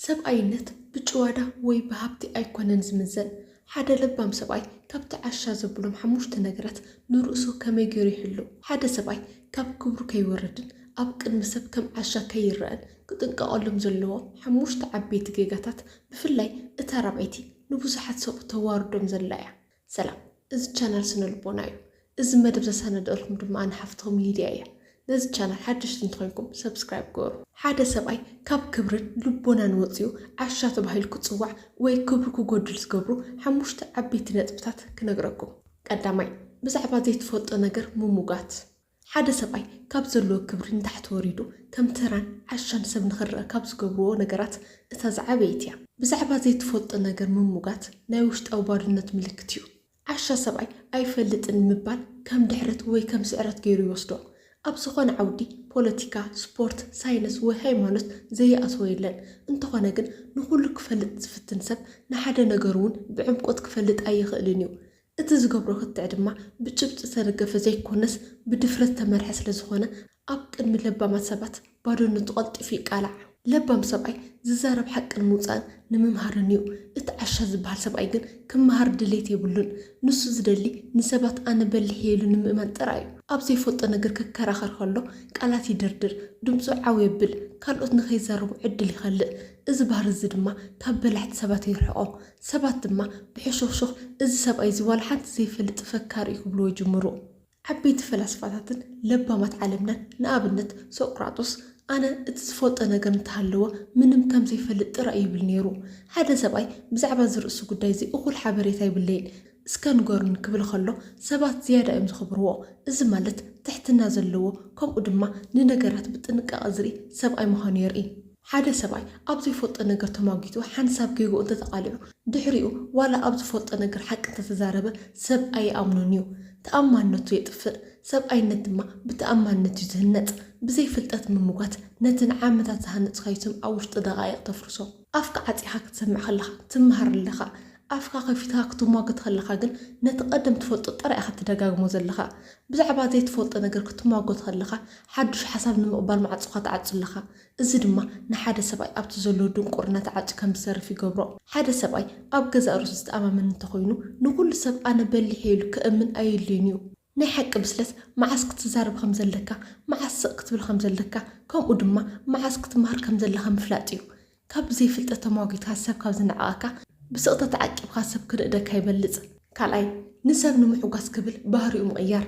ሰብኣይነት ብጭዋዳ ወይ ብሃብቲ ኣይኮነን ዝምዘን። ሓደ ለባም ሰብኣይ ካብቲ ዓሻ ዘብሎም ሓሙሽተ ነገራት ንርእሱ ከመይ ገይሩ ይሕሉ? ሓደ ሰብኣይ ካብ ክብሩ ከይወርድን ኣብ ቅድሚ ሰብ ከም ዓሻ ከይረኣን ክጥንቀቐሎም ዘለዎ ሓሙሽተ ዓበይቲ ጌጋታት፣ ብፍላይ እታ ራብዐይቲ ንብዙሓት ሰብ ተዋርዶም ዘላ እያ። ሰላም፣ እዚ ቻናል ስነ ልቦና እዩ። እዚ መደብ ዘሰናደእልኩም ድማ ኣነ ሓፍትኹም ሊድያ እያ። ነዚ ቻናል ሓደሽቲ እንተኾይንኩም ሰብስክራይብ ገሩ። ሓደ ሰብኣይ ካብ ክብርን ልቦናን ወፂኡ ዓሻ ተባሂሉ ክፅዋዕ ወይ ክብሩ ክጎድል ዝገብሩ ሓሙሽተ ዓበይቲ ነጥብታት ክነግረኩም። ቀዳማይ፣ ብዛዕባ ዘይትፈልጦ ነገር ምሙጋት። ሓደ ሰብኣይ ካብ ዘለዎ ክብሪ ንታሕቲ ወሪዱ ከም ተራን ዓሻን ሰብ ንኽረአ ካብ ዝገብርዎ ነገራት እታ ዝዓበየት እያ። ብዛዕባ ዘይትፈልጦ ነገር ምሙጋት ናይ ውሽጣዊ ባዶነት ምልክት እዩ። ዓሻ ሰብኣይ ኣይፈልጥን ምባል ከም ድሕረት ወይ ከም ስዕረት ገይሩ ይወስዶ። ኣብ ዝኾነ ዓውዲ፣ ፖለቲካ፣ ስፖርት፣ ሳይንስ ወይ ሃይማኖት፣ ዘይኣትዎ የለን። እንተኾነ ግን ንኹሉ ክፈልጥ ዝፍትን ሰብ ንሓደ ነገር እውን ብዕምቆት ክፈልጥ ኣይኽእልን እዩ። እቲ ዝገብሮ ክትዕ ድማ ብጭብጢ ዝተደገፈ ዘይኮነስ ብድፍረት ዝተመርሐ ስለዝኾነ ኣብ ቅድሚ ለባማት ሰባት ባዶነቱ ቀልጢፉ ይቃላዕ። ለባም ሰብኣይ ዝዛረብ ሓቂ ንምውፃእን ንምምሃርን እዩ። እቲ ዓሻ ዝበሃል ሰብኣይ ግን ክመሃር ድሌት የብሉን። ንሱ ዝደሊ ንሰባት ኣነ በሊሕ እየ ኢሉ ንምእማን ጥራይ እዩ። ኣብ ዘይፈልጦ ነገር ክከራኸር ከሎ ቃላት ይድርድር፣ ድምፁ ዓው የብል፣ ካልኦት ንኸይዛረቡ ዕድል ይኸልእ። እዚ ባህሪ እዚ ድማ ካብ በላሕቲ ሰባት የርሕቖም። ሰባት ድማ ብሕሹኽሹኽ እዚ ሰብኣይ እዚ ዋላ ሓንቲ ዘይፈልጥ ፈካሪ እዩ ክብልዎ ይጅምሩ። ዓበይቲ ፈላስፋታትን ለባማት ዓለምናን፣ ንኣብነት ሶቅራጦስ፣ ኣነ እቲ ዝፈልጦ ነገር እንተሃለወ ምንም ከም ዘይፈልጥ ጥራይ ይብል ነይሩ። ሓደ ሰብኣይ ብዛዕባ እዚ ርእሲ ጉዳይ እዚ እኹል ሓበሬታ የብለይን፣ እስከ ንገሩኒ ክብል ከሎ ሰባት ዝያዳ እዮም ዝኽብርዎ። እዚ ማለት ትሕትና ዘለዎ ከምኡ ድማ ንነገራት ብጥንቃቐ ዝርኢ ሰብኣይ ምዃኑ የርኢ። ሓደ ሰብኣይ ኣብ ዘይፈልጦ ነገር ተማጒቱ ሓንሳብ ጌግኡ እንተተቓሊዑ ድሕሪኡ ዋላ ኣብ ዝፈልጦ ነገር ሓቂ እንተተዛረበ ሰብ ኣይኣምኖን እዩ። ተኣማንነቱ የጥፍእ። ሰብኣይነት ድማ ብተኣማንነት እዩ ዝህነጽ። ብዘይፍልጠት ምምጓት ነቲ ንዓመታት ዝሃነጽካዮ ስም ኣብ ውሽጢ ደቓይቕ ተፍርሶ። ኣፍካ ዓጺኻ ክትሰምዕ ከለኻ ትመሃር ኣለኻ። ኣፍካ ከፊትካ ክትሟገት ከለኻ ግን ነቲ ቀደም ትፈልጦ ጥራይ ኢኻ ትደጋግሞ ዘለኻ። ብዛዕባ ዘይትፈልጦ ነገር ክትሟገት ከለኻ ሓዱሽ ሓሳብ ንምቕባል ማዕጾኻ ትዓጹ ኣለኻ። እዚ ድማ ንሓደ ሰብኣይ ኣብቲ ዘሎ ድንቁርና ተዓጽዩ ከም ዝተርፍ ይገብሮ። ሓደ ሰብኣይ ኣብ ገዛእ ርእሱ ዝተኣማመን እንተኾይኑ ንኹሉ ሰብ ኣነ በሊሕ እየ ኢሉ ከእምን ኣየድልዮን እዩ። ናይ ሓቂ ብስለት መዓስ ክትዛረብ ከም ዘለካ፣ መዓስ ስቕ ክትብል ከም ዘለካ፣ ከምኡ ድማ መዓስ ክትመሃር ከም ዘለካ ምፍላጥ እዩ። ካብ ብዘይፍልጠት ተሟጊትካ ሰብ ካብ ዝንዕቐካ ብስቕታ ተዓቂብካ ሰብ ክንእደካ ይበልጽ። ካልኣይ፣ ንሰብ ንምሕጓስ ክብል ባህሪኡ ምቕያር።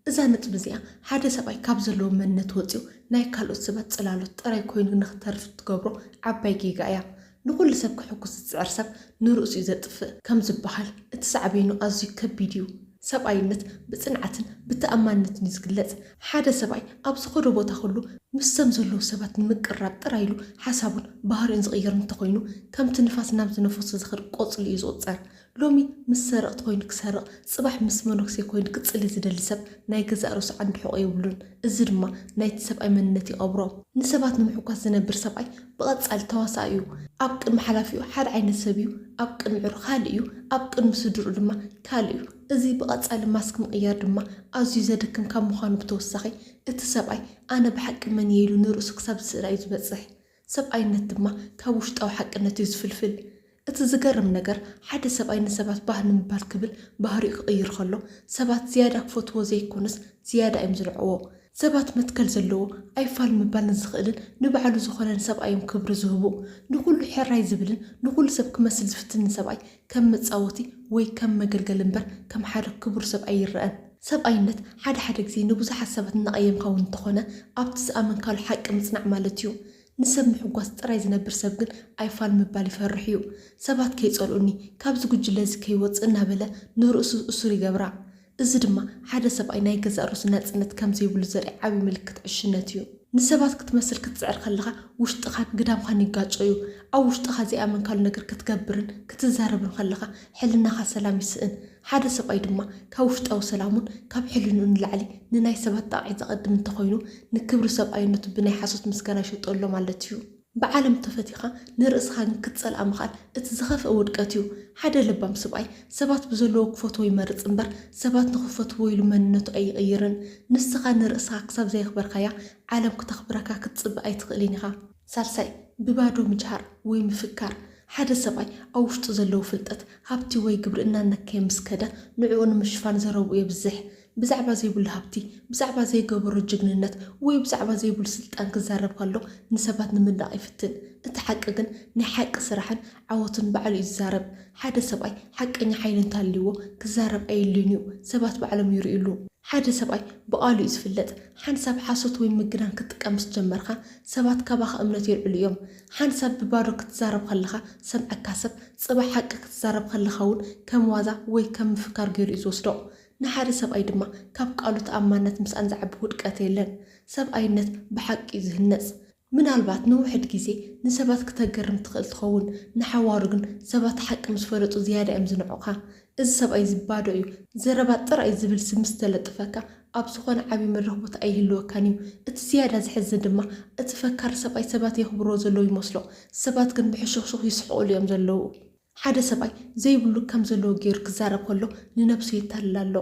እዛ ነጥቢ እዚኣ ሓደ ሰብኣይ ካብ ዘለዎ መንነት ወጺኡ ናይ ካልኦት ሰባት ጽላሎት ጥራይ ኮይኑ ንኽተርፍ እትገብሮ ዓባይ ጌጋ እያ። ንኹሉ ሰብ ከሐጉስ ዝጽዕር ሰብ ንርእሱ እዩ ዘጥፍእ ከም ዝበሃል እቲ ሳዕቤኑ ኣዝዩ ከቢድ እዩ። ሰብኣይነት ብጽንዓትን ብተኣማንነትን እዩ ዝግለጽ። ሓደ ሰብኣይ ኣብ ዝኸዶ ቦታ ኩሉ ምስቶም ዘለዉ ሰባት ንምቅርራብ ጥራይ ኢሉ ሓሳቡን ባህሪኡን ዝቕይር እንተኾይኑ ከምቲ ንፋስ ናብ ዝነፈሶ ዝኸድ ቆጽሊ እዩ ዝቑጸር። ሎሚ ምስ ሰረቕቲ ኮይኑ ክሰርቕ፣ ጽባሕ ምስ መነኩሴ ኮይኑ ክጽሊ ዝደሊ ሰብ ናይ ገዛእ ርእሱ ዓንዲ ሕቖ የብሉን። እዚ ድማ ናይቲ ሰብኣይ መንነት ይቐብሮ። ንሰባት ንምሕጓስ ዝነብር ሰብኣይ ብቐጻሊ ተዋሳኢ እዩ። ኣብ ቅድሚ ሓላፊኡ ሓደ ዓይነት ሰብ እዩ፣ ኣብ ቅድሚ ዕሩ ካልእ እዩ፣ ኣብ ቅድሚ ስድርኡ ድማ ካልእ እዩ። እዚ ብቐጻሊ ማስክ ምቕያር ድማ ኣዝዩ ዘድክም ካብ ምዃኑ ብተወሳኺ እቲ ሰብኣይ ኣነ ብሓቂ መን እየ ኢሉ ንርእሱ ክሳብ ዝስእላ እዩ ዝበጽሕ። ሰብኣይነት ድማ ካብ ውሽጣዊ ሓቅነት እዩ ዝፍልፍል። እቲ ዝገርም ነገር ሓደ ሰብኣይ ንሰባት ባህ ንምባል ክብል ባህሪኡ ክቕይር ከሎ ሰባት ዝያዳ ክፈትዎ ዘይኮነስ ዝያዳ እዮም ዝንዕዎ። ሰባት መትከል ዘለዎ ኣይፋል ምባል ንዝኽእልን ንባዕሉ ዝኾነን ሰብኣይ እዮም ክብሪ ዝህቡ። ንኹሉ ሕራይ ዝብልን ንኹሉ ሰብ ክመስል ዝፍትንን ሰብኣይ ከም መጻወቲ ወይ ከም መገልገሊ እምበር ከም ሓደ ክቡር ሰብኣይ ይረኣን። ሰብኣይነት ሓደ ሓደ ግዜ ንብዙሓት ሰባት እናቐየምካ እውን እንተኾነ ኣብቲ ዝኣመንካሉ ሓቂ ምጽናዕ ማለት እዩ። ንሰብ ምሕጓስ ጥራይ ዝነብር ሰብ ግን ኣይፋል ምባል ይፈርሕ እዩ። ሰባት ከይጸልኡኒ፣ ካብዚ ጉጅለ እዚ ከይወጽእ እናበለ ንርእሱ እሱር ይገብራ። እዚ ድማ ሓደ ሰብኣይ ናይ ገዛእ ርእሱ ናጽነት ከም ዘይብሉ ዘርኢ ዓቢ ምልክት ዕሽነት እዩ። ንሰባት ክትመስል ክትጽዕር ከለኻ ውሽጥኻን ግዳምኻን ይጋጮ እዩ። ኣብ ውሽጥኻ ዘይኣመንካሉ ነገር ክትገብርን ክትዛረብን ከለኻ ሕልናኻ ሰላም ይስእን። ሓደ ሰብኣይ ድማ ካብ ውሽጣዊ ሰላሙን ካብ ሕልንኡ ንላዕሊ ንናይ ሰባት ጣቕዒት ዘቐድም እንተኾይኑ ንክብሪ ሰብኣይነቱ ብናይ ሓሶት ምስጋና ይሸጦ ኣሎ ማለት እዩ። ብዓለም ተፈቲኻ ንርእስኻ ግን ክትጸልኣ ምኽኣል እቲ ዝኸፍአ ውድቀት እዩ። ሓደ ለባም ሰብኣይ ሰባት ብዘለዎ ክፈትዎ ይመርጽ እምበር ሰባት ንኽፈትዎ ኢሉ መንነቱ ኣይቕይርን። ንስኻ ንርእስኻ ክሳብ ዘየኽበርካያ ዓለም ክተኽብረካ ክትጽበ ኣይትኽእልን ኢኻ። ሳልሳይ፣ ብባዶ ምጅሃር ወይ ምፍካር። ሓደ ሰብኣይ ኣብ ውሽጡ ዘለዉ ፍልጠት፣ ሃብቲ ወይ ግብሪ እናነከየ ምስ ከደ፣ ንዕኡ ንምሽፋን ዘረብኡ የብዝሕ። ብዛዕባ ዘይብሉ ሃብቲ፣ ብዛዕባ ዘይገበሮ ጅግንነት ወይ ብዛዕባ ዘይብሉ ስልጣን ክዛረብ ከሎ ንሰባት ንምንዳቕ ይፍትን። እቲ ሓቂ ግን ናይ ሓቂ ስራሕን ዓወቱን ባዕሉ እዩ ዝዛረብ። ሓደ ሰብኣይ ሓቀኛ ሓይሊ እንተሃልይዎ ክዛረብ ኣየድልዮን እዩ፣ ሰባት ባዕሎም ይርእይሉ። ሓደ ሰብኣይ ብቓሉ እዩ ዝፍለጥ። ሓንሳብ ሓሶት ወይ ምግናን ክትጥቀም ምስ ጀመርካ ሰባት ካባኻ እምነት የልዕሉ እዮም። ሓንሳብ ብባዶ ክትዛረብ ከለኻ ዝሰምዐካ ሰብ ጽባሕ ሓቂ ክትዛረብ ከለኻ እውን ከም ዋዛ ወይ ከም ምፍካር ገይሩ እዩ ዝወስዶ። ንሓደ ሰብኣይ ድማ ካብ ቃሉ ተኣማንነት ምስኣን ዝዓቢ ውድቀት የለን። ሰብኣይነት ብሓቂ እዩ ዝህነጽ። ምናልባት ንውሕድ ግዜ ንሰባት ክተገርም ትኽእል ትኸውን፣ ንሓዋሩ ግን ሰባት ሓቂ ምስ ፈለጡ ዝያዳ እዮም ዝንዕቑኻ። እዚ ሰብኣይ እዚ ባዶ እዩ፣ ዘረባ ጥራይ ዝብል ስም ምስ ተለጠፈካ ኣብ ዝኾነ ዓቢ መድረኽ ቦታ ኣይህልወካን እዩ። እቲ ዝያዳ ዘሕዝን ድማ እቲ ፈካሪ ሰብኣይ ሰባት የኽብርዎ ዘለዉ ይመስሎ፣ ሰባት ግን ብሕሹኽሹኽ ይስሕቑሉ እዮም ዘለዉ። ሓደ ሰብኣይ ዘይብሉ ከም ዘለዎ ገይሩ ክዛረብ ከሎ ንነብሱ የታልል ኣሎ።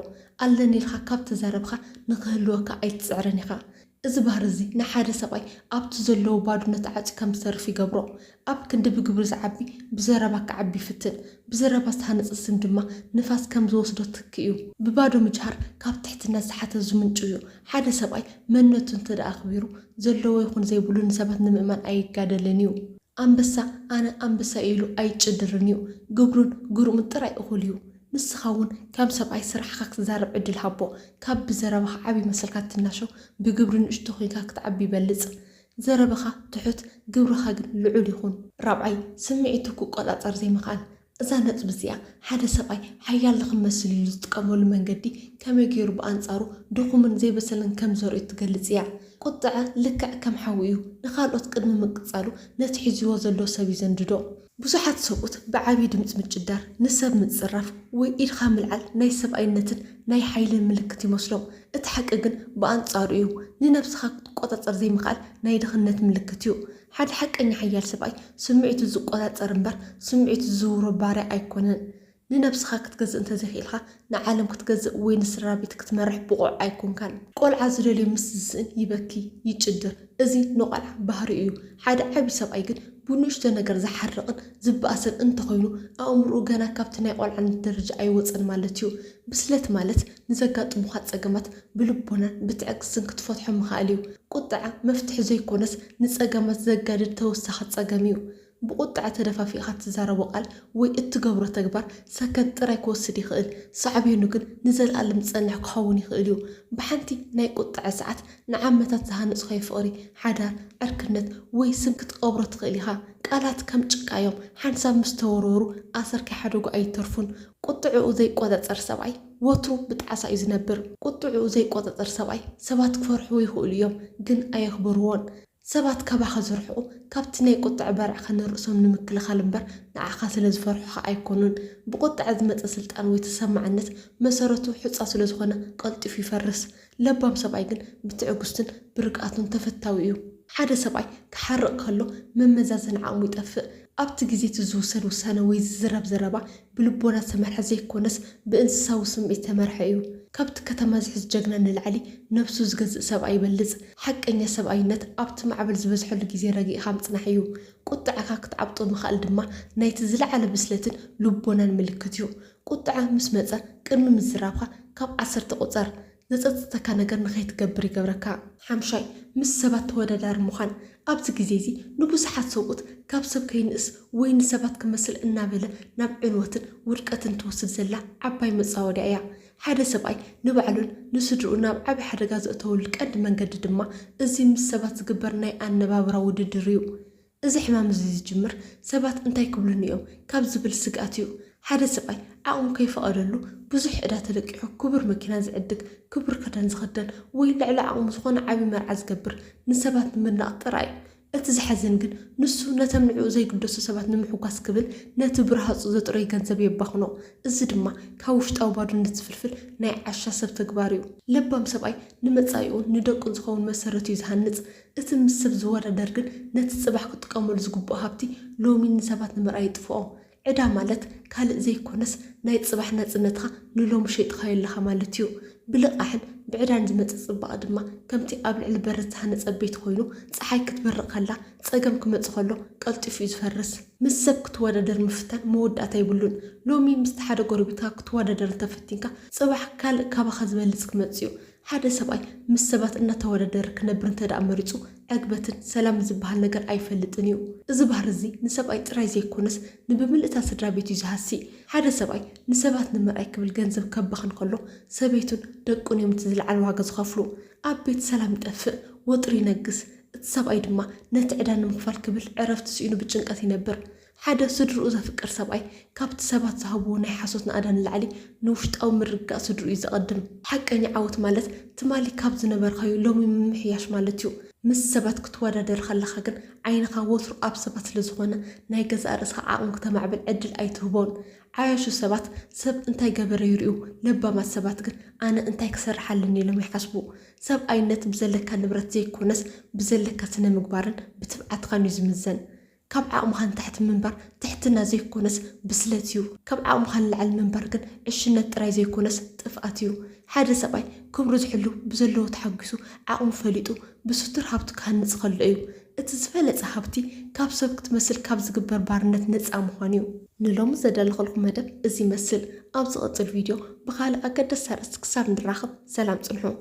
ኣለኒ ኢልካ ካብ ተዛረብካ ንኽህልወካ ኣይትጽዕርን ኢኻ። እዚ ባህሪ እዚ ንሓደ ሰብኣይ ኣብቲ ዘለዎ ባዶነት ዓጽዩ ከም ዝተርፍ ይገብሮ። ኣብ ክንዲ ብግብሪ ዝዓቢ ብዘረባ ክዓቢ ይፍትን። ብዘረባ ዝተሃነጸ ስም ድማ ንፋስ ከም ዝወስዶ ትኪ እዩ። ብባዶ ምጅሃር ካብ ትሕትና ዝተሓተ ዝምንጩ እዩ። ሓደ ሰብኣይ መንነቱ እንተ ደኣ ኣኽቢሩ ዘለዎ ይኹን ዘይብሉ ንሰባት ንምእማን ኣይጋደልን እዩ። ኣንበሳ ኣነ ኣንበሳ ኢሉ ኣይጭድርን እዩ። ግብሩን ግርሙን ጥራይ እኹል እዩ። ንስኻ እውን ከም ሰብኣይ ስራሕኻ ክትዛረብ ዕድል ሃቦ። ካብ ብዘረባኻ ዓቢ መሰልካ ትናሾ፣ ብግብሪ ንእሽቶ ኮይንካ ክትዓቢ ይበልጽ። ዘረባኻ ትሑት፣ ግብርኻ ግን ልዑል ይኹን። ራብዓይ፣ ስምዒቱ ክቆጻጸር ዘይምኽኣል። እዛ ነጥቢ እዚኣ ሓደ ሰብኣይ ሓያል ንኽመስል ኢሉ ዝጥቀመሉ መንገዲ ከመይ ገይሩ ብኣንጻሩ ድኹምን ዘይበሰለን ከም ዘርእዮ ትገልጽ እያ። ቁጥዐ ልክዕ ከም ሓዊ እዩ፣ ንኻልኦት ቅድሚ ምቅጻሉ ነቲ ሒዝዎ ዘሎ ሰብ ይዘንድዶ። ብዙሓት ሰብኡት ብዓቢ ድምጺ ምጭዳር፣ ንሰብ ምጽራፍ ወይ ኢድኻ ምልዓል ናይ ሰብኣይነትን ናይ ሓይልን ምልክት ይመስሎም። እቲ ሓቂ ግን ብኣንጻሩ እዩ፣ ንነብስኻ ክትቆጻጸር ዘይምኽኣል ናይ ድኽነት ምልክት እዩ። ሓደ ሓቀኛ ሓያል ሰብኣይ ስምዒቱ ዝቆጻጸር እምበር ስምዒቱ ዝዝውሮ ባርያ ኣይኮነን። ንነብስኻ ክትገዝእ እንተዘይኽኢልካ ንዓለም ክትገዝእ ወይ ንስድራ ቤት ክትመርሕ ብቑዕ ኣይኮንካን። ቆልዓ ዝደልዮ ምስ ዝስእን ይበኪ፣ ይጭድር። እዚ ንቆልዓ ባህሪኡ እዩ። ሓደ ዓቢ ሰብኣይ ግን ብንእሽቶ ነገር ዝሓርቕን ዝበኣስን እንተኾይኑ ኣእምሮኡ ገና ካብቲ ናይ ቆልዓነት ደረጃ ኣይወጸን ማለት እዩ። ብስለት ማለት ንዘጋጥሙኻ ጸገማት ብልቦናን ብትዕግስትን ክትፈትሖ ምኽኣል እዩ። ቁጥዐ መፍትሒ ዘይኮነስ ንጸገማት ዘጋድድ ተወሳኺ ጸገም እዩ። ብቁጥዐ ተደፋፊእካ እትዛረቦ ቃል ወይ እትገብሮ ተግባር ሰከንድ ጥራይ ክወስድ ይኽእል፣ ሳዕቤኑ ግን ንዘለኣለም ዝጸንሕ ክኸውን ይኽእል እዩ። ብሓንቲ ናይ ቁጥዐ ሰዓት ንዓመታት ዝሃነጽካዮ ፍቕሪ፣ ሓዳር፣ ዕርክነት ወይ ስም ክትቐብሮ ትኽእል ኢኻ። ቃላት ከም ጭቃ እዮም፣ ሓንሳብ ምስ ተወርወሩ ኣሰር ከይሓደጉ ኣይተርፉን። ቁጥዕኡ ዘይቆጻጸር ሰብኣይ ወትሩ ብጣዕሳ እዩ ዝነብር። ቁጥዕኡ ዘይቆጻጸር ሰብኣይ ሰባት ክፈርሕዎ ይኽእሉ እዮም፣ ግን ኣየኽብርዎን። ሰባት ካባኻ ዝርሕቑ ካብቲ ናይ ቁጥዐ በርዕኻ ንርእሶም ንምክልኻል እምበር ንዓኻ ስለ ዝፈርሑኻ ኣይኮኑን። ብቁጥዐ ዝመጸ ስልጣን ወይ ተሰማዕነት መሰረቱ ሑጻ ስለ ዝኾነ ቀልጢፉ ይፈርስ። ለባም ሰብኣይ ግን ብትዕግስቱን ብርግኣቱን ተፈታዊ እዩ። ሓደ ሰብኣይ ክሓርቕ ከሎ መመዛዘኒ ዓቕሙ ይጠፍእ። ኣብቲ ግዜ እቲ ዝውሰድ ውሳነ ወይ ዝዝረብ ዘረባ ብልቦና ዝተመርሐ ዘይኮነስ ብእንስሳዊ ስምዒት ዝተመርሐ እዩ። ካብቲ ከተማ ዝሕዝ ጀግና ንላዕሊ ነብሱ ዝገዝእ ሰብኣይ ይበልጽ። ሓቀኛ ሰብኣይነት ኣብቲ ማዕበል ዝበዝሐሉ ግዜ ረጊእኻ ምጽናሕ እዩ። ቁጥዐካ ክትዓብጦ ምኽኣል ድማ ናይቲ ዝለዓለ ብስለትን ልቦናን ምልክት እዩ። ቁጥዐ ምስ መጸ ቅድሚ ምዝራብካ ካብ ዓሰርተ ቁጸር። ዘጸጽተካ ነገር ንኸይትገብር ይገብረካ። ሓምሻይ፣ ምስ ሰባት ተወዳዳሪ ምዃን። ኣብዚ ግዜ እዚ ንብዙሓት ሰብኡት ካብ ሰብ ከይንእስ ወይ ንሰባት ክመስል እናበለ ናብ ዕንወትን ውድቀትን ትወስድ ዘላ ዓባይ መጻወድያ እያ። ሓደ ሰብኣይ ንባዕሉን ንስድርኡ ናብ ዓቢ ሓደጋ ዘእተወሉ ቀንዲ መንገዲ ድማ እዚ ምስ ሰባት ዝግበር ናይ ኣነባብራ ውድድር እዩ። እዚ ሕማም እዚ ዝጅምር ሰባት እንታይ ክብሉኒ እዮም ካብ ዝብል ስግኣት እዩ። ሓደ ሰብኣይ ዓቕሙ ከይፈቐደሉ ብዙሕ ዕዳ ተለቂሑ ክቡር መኪና ዝዕድግ፣ ክቡር ክዳን ዝኽደን ወይ ልዕሊ ዓቕሙ ዝኾነ ዓቢ መርዓ ዝገብር ንሰባት ንምድናቕ ጥራይ። እቲ ዘሕዝን ግን ንሱ ነቶም ንዕኡ ዘይግደሱ ሰባት ንምሕጓስ ክብል ነቲ ብርሃጹ ዘጥረዩ ገንዘብ የባኽኖ። እዚ ድማ ካብ ውሽጣዊ ባዶነት ዝፍልፍል ናይ ዓሻ ሰብ ተግባር እዩ። ለባም ሰብኣይ ንመጻኢኡን ንደቁን ዝኸውን መሰረት እዩ ዝሃንጽ። እቲ ምስ ሰብ ዝወዳደር ግን ነቲ ጽባሕ ክጥቀመሉ ዝግብኦ ሃብቲ ሎሚ ንሰባት ንምርኣይ ይጥፍኦ። ዕዳ ማለት ካልእ ዘይኮነስ ናይ ጽባሕ ናጽነትካ ንሎሚ ሸይጥካዮ ኣለኻ ማለት እዩ። ብልቓሕን ብዕዳን ዝመጽእ ጽባቐ ድማ ከምቲ ኣብ ልዕሊ በረድ ዝሃነጸ ቤት ኮይኑ፣ ጸሓይ ክትበርቕ ከላ ጸገም ክመጽእ ከሎ ቀልጢፉ እዩ ዝፈርስ። ምስ ሰብ ክትወዳደር ምፍታን መወዳእታ የብሉን። ሎሚ ምስቲ ሓደ ጎረቤትካ ክትወዳደር እንተፈቲንካ፣ ጽባሕ ካልእ ካባኻ ዝበልጽ ክመጽእ እዩ። ሓደ ሰብኣይ ምስ ሰባት እናተወዳደረ ክነብር እንተ ደኣ መሪጹ፣ ዕግበትን ሰላምን ዝበሃል ነገር ኣይፈልጥን እዩ። እዚ ባህሪ እዚ ንሰብኣይ ጥራይ ዘይኮነስ፣ ንብምልእታ ስድራ ቤት እዩ ዝሃሲ። ሓደ ሰብኣይ ንሰባት ንምርኣይ ክብል ገንዘብ ከባኽን ከሎ፣ ሰበይቱን ደቁን እዮም እቲ ዝለዓለ ዋጋ ዝኸፍሉ። ኣብ ቤት ሰላም ይጠፍእ፣ ወጥሪ ይነግስ። እቲ ሰብኣይ ድማ ነቲ ዕዳ ንምኽፋል ክብል ዕረፍቲ ስኢኑ ብጭንቀት ይነብር። ሓደ ስድርኡ ዘፍቅር ሰብኣይ ካብቲ ሰባት ዝሃብዎ ናይ ሓሶት ናእዳ ንላዕሊ ንውሽጣዊ ምርግጋእ ስድርኡ እዩ ዘቐድም። ሓቀኛ ዓወት ማለት ትማሊ ካብ ዝነበርካዮ ሎሚ ምምሕያሽ ማለት እዩ። ምስ ሰባት ክትወዳደር ከለኻ ግን ዓይንኻ ወትሩ ኣብ ሰባት ስለ ዝኾነ ናይ ገዛእ ርእስኻ ዓቕሚ ክተማዕብል ዕድል ኣይትህቦን። ዓያሹ ሰባት ሰብ እንታይ ገበረ ይርእዩ፣ ለባማት ሰባት ግን ኣነ እንታይ ክሰርሕ ኣለኒ ኢሎም ይሓስቡ። ሰብኣይነት ብዘለካ ንብረት ዘይኮነስ ብዘለካ ስነ ምግባርን ብትብዓትካን እዩ ዝምዘን። ካብ ዓቕምኻ ንታሕቲ ምንባር ትሕትና ዘይኮነስ ብስለት እዩ። ካብ ዓቕምኻ ንላዕሊ ምንባር ግን ዕሽነት ጥራይ ዘይኮነስ ጥፍኣት እዩ። ሓደ ሰብኣይ ክብሩ ዝሕሉ ብዘለዎ ተሓጒሱ ዓቕሙ ፈሊጡ ብስቱር ሃብቱ ክሃንጽ ከሎ እዩ። እቲ ዝበለጸ ሃብቲ ካብ ሰብ ክትመስል ካብ ዝግበር ባርነት ነጻ ምዃን እዩ። ንሎሚ ዘዳለኹልኩም መደብ እዚ ይመስል። ኣብ ዝቕጽል ቪድዮ ብኻልእ ኣገደስቲ ኣርእስቲ ክሳብ ንራኸብ ሰላም ጽንሑ።